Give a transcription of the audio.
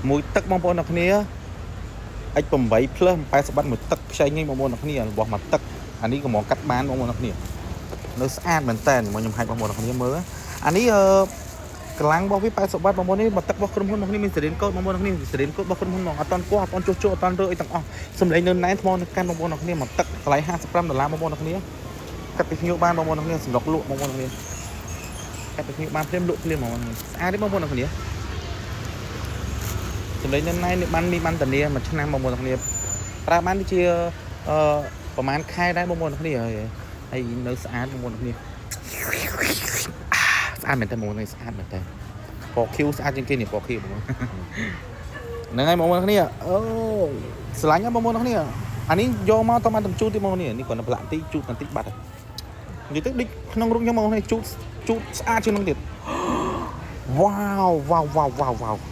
មួយទឹកបងប្អូនអ្នកគ្នា X8 Plus 80វ៉ាត់មួយទឹកខ្ចីនេះបងប្អូនអ្នកគ្នារបស់មួយទឹកអានេះក៏មកកាត់បានបងប្អូនអ្នកគ្នានៅស្អាតមែនតើមកខ្ញុំហាច់បងប្អូនអ្នកគ្នាមើលអានេះអឺកម្លាំងរបស់វា80វ៉ាត់បងប្អូននេះមកទឹករបស់ក្រុមហ៊ុនបងប្អូននេះមានសេរីនកូដបងប្អូនអ្នកគ្នាសេរីនកូដរបស់ក្រុមហ៊ុនមកអត់តន់គោះអត់តន់ជួសជុលអត់តន់រើអីទាំងអស់សំឡេងនៅណែនថ្មនៅកាន់បងប្អូនអ្នកគ្នាមកទឹកតម្លៃ55ដុល្លារបងប្អូនអ្នកគ្នាកាត់ពីភ្ញៀវបានបងប្អូនអ្នកគ្នាសម្រុកលក់បងប្អូនអ្នកគ្នាកាត់ពីភ្ញៀវបានភ្លាមលក់ភ្លាមបងប្អូនស្អាតទេបងប្អូនអ្នកគ្នា សម្លេងនៅណែនេះបានមានបានធានាមួយឆ្នាំបងប្អូនទាំងគ្នាប្រើបានដូចជាអឺប្រហែលខែដែរបងប្អូនទាំងគ្នាហើយហើយនៅស្អាតបងប្អូនទាំងគ្នាស្អាតមែនតើបងប្អូនស្អាតមែនតើពណ៌ខៀវស្អាតជាងគេនេះពណ៌ខៀវបងប្អូនហ្នឹងហើយបងប្អូនទាំងគ្នាអូស្រឡាញ់ណាស់បងប្អូនទាំងគ្នាអានេះយកមកតបានតំជូតទេបងប្អូននេះនេះគ្រាន់តែប្រឡាក់បន្តិចជូតបន្តិចបាត់ហើយនិយាយទៅដូចក្នុងរូបខ្ញុំបងប្អូនជូតជូតស្អាតជាងនឹងទៀតវ៉ាវវ៉ាវវ៉ាវវ៉ាវវ៉ាវ